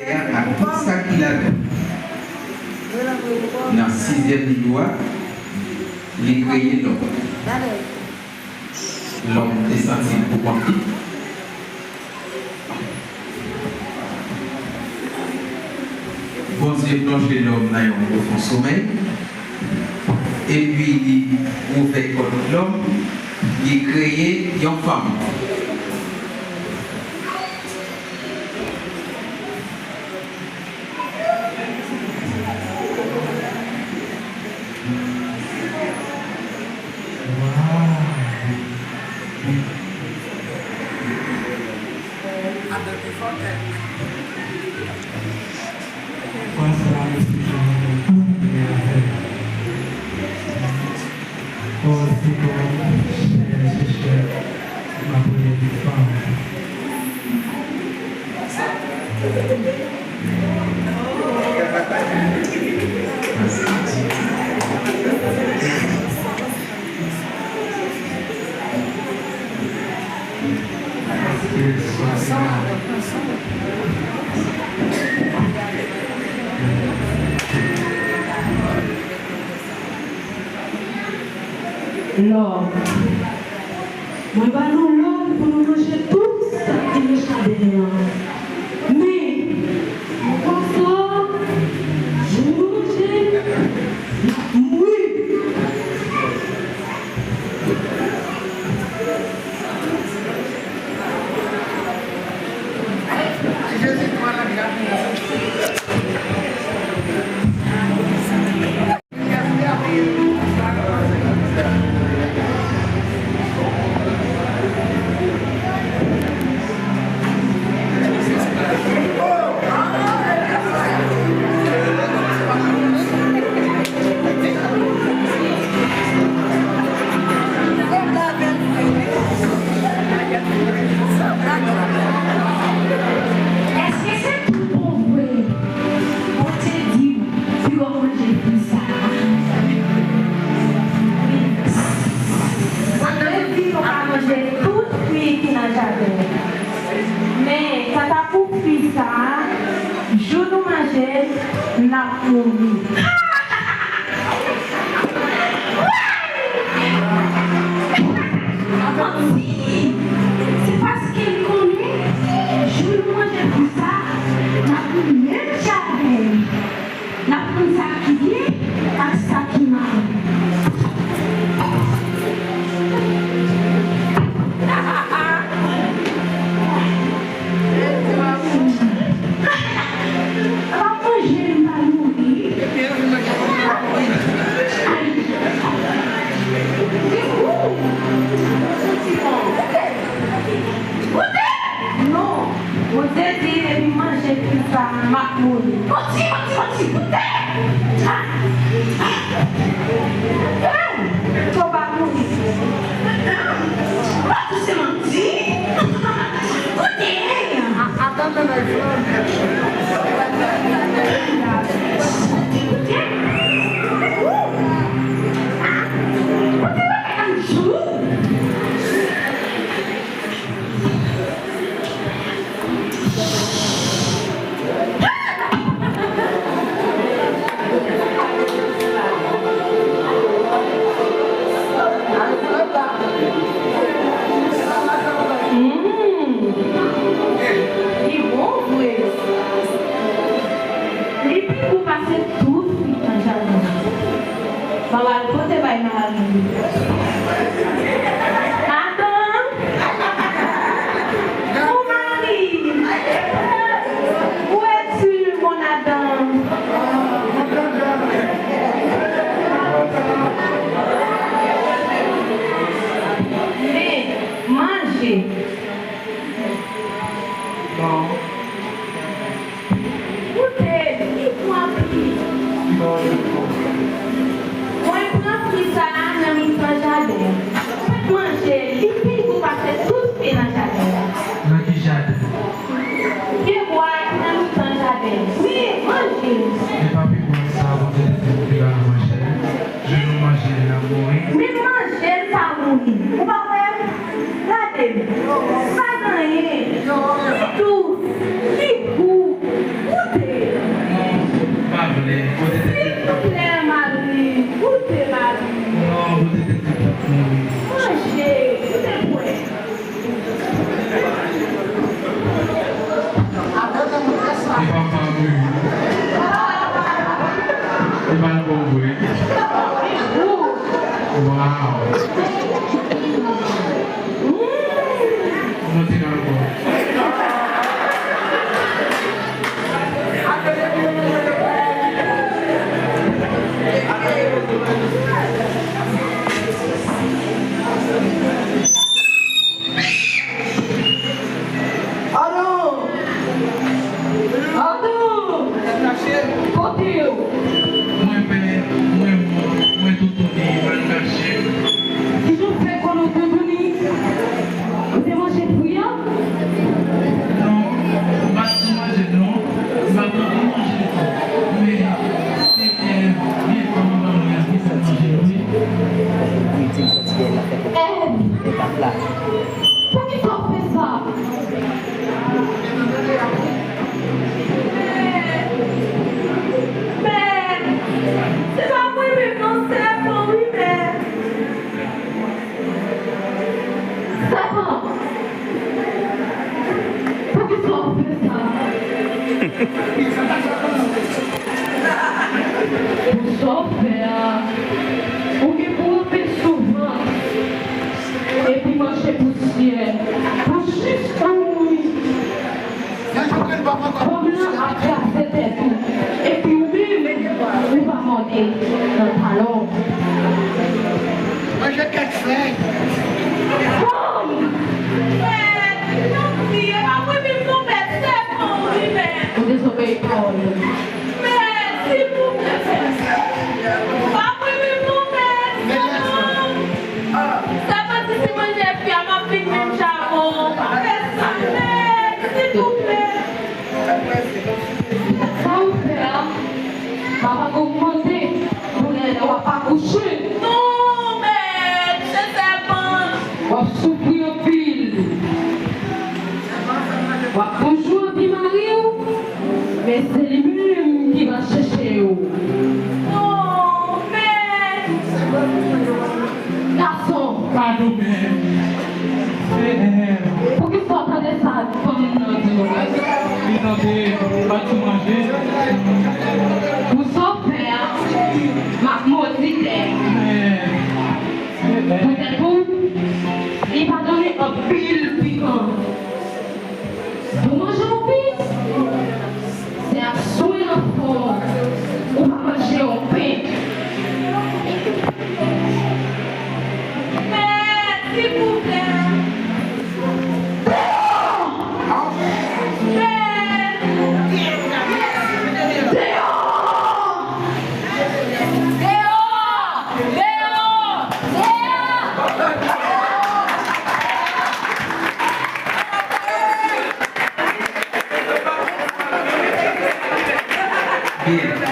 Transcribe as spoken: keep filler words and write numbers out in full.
Tè a ak tout sa ki ladan l. Nan sizyèm jou a, li kreye lòm. Lòm te santi l pou kont li. Bondye plonje lòm nan yon pwofon somèy, epi li ouvè kòt lòm, li kreye yon fanm. Lò. Mwen ba nou lòd pou nou manje tout sa ki nan jaden an. Men, an konsa, si nou manje, n ap mouri. Èske se tout bon vre? Bondye di w, pi w ap manje fwi sa a. Sa vle di nou ka manje tout fwi ki nan jaden an. Men, kanta pou fwi sa a, jou nou manje l, n ap mouri. Manti! Se paske l konnen, jou nou manje fwi sa, n ap mouri menm jaden. N ap konn sa ki byen ak sa ki mal. Bondye di, depi m manje fwi sa a, m ap mouri. Manti, manti, manti, koute! Ou pa mouri. Ou pa di se manti. Koute! Mm. Li bon vre. Li pi gou pase tout fwi nan jaden an. M ap al pote bay Marie. Adan! Mon mari! Où es-tu, mon Adam? Men, manje. Bon. Koute, li bon anpil. Mwen pran fwi sa a nan mitan jaden. Mwen manje, li pi gou pase tout fwi nan jaden. Nan ki jaden? Pyebwa ki nan mitan jaden. Wi, manje. E pa pyebwa sa a Bondye te di nou te ba nou manje? Jou nou manje l, n ap mouri. Men manje l pa mouri. Ou pa wè? Gade m. Pa gen anyen. Li dous. Li gou. Ou Silvouplè, Mari, goute, Mari. Non, goute tèt li p ap mouri. Manje, goute bwè. E papa m wi. E pa l bon vre. Waw. Mwen te nan kò. Alo! Alo! Kote w? Mwen pè, mwen mò, mwen toutouni, al kache. Kijan w fè konnen w toutouni? Ou te manje fwi a? Non, m pa t manje non. M pa t anvi manje tou. Men, se, eh, byen kòm m pa mwen anvi fè manje wi. Èd! Poukisa w fè sa? Mè, mè, se pa mwen menm non, sèpan wi, mè. Sèpan, poukisa w fè sa? Pou sa w fè a, ou gen pou ranpe souvans epi manje pousyè pou jis ou mouri. Fanm lan ap kraze tèt ou, epi ou menm, ou va mòde nan talon. Manje kèk fèy. Fanm! Mèt, tanpri, e pa mwen menm non, mèt, sèpan wi, mèt. Ou dezobeyi pawòl yo. Mèt, silvouplè, mèt. Pa mwen menm non, mèt, sèpan. Sèpan di si manje fwi a, m ap vin menm jan avè w. Pa fè sa, mèt, silvouplè. Sa w fè a, m ap ogmante doulè lè w ap akouche. Non, mèt, se sèpan. W ap soufri anpil. W ap toujou anvi mari w, men se li menm ki va chèche w. Non, mèt. Gason. Padon, mèt. Poukisa w tande sa fanm nan di w? Li tande, pa t sou manje. Pou sa w fè a, m ap modi tè. Poutèt ou, li padone anpil pikan. Pou manje w pi, se ak swen anfòm ou pa manje yon pen. Mèt, silvouplè. Deyò! Mèt! Deyò! Deyò! Deyò! Deyò! Byen.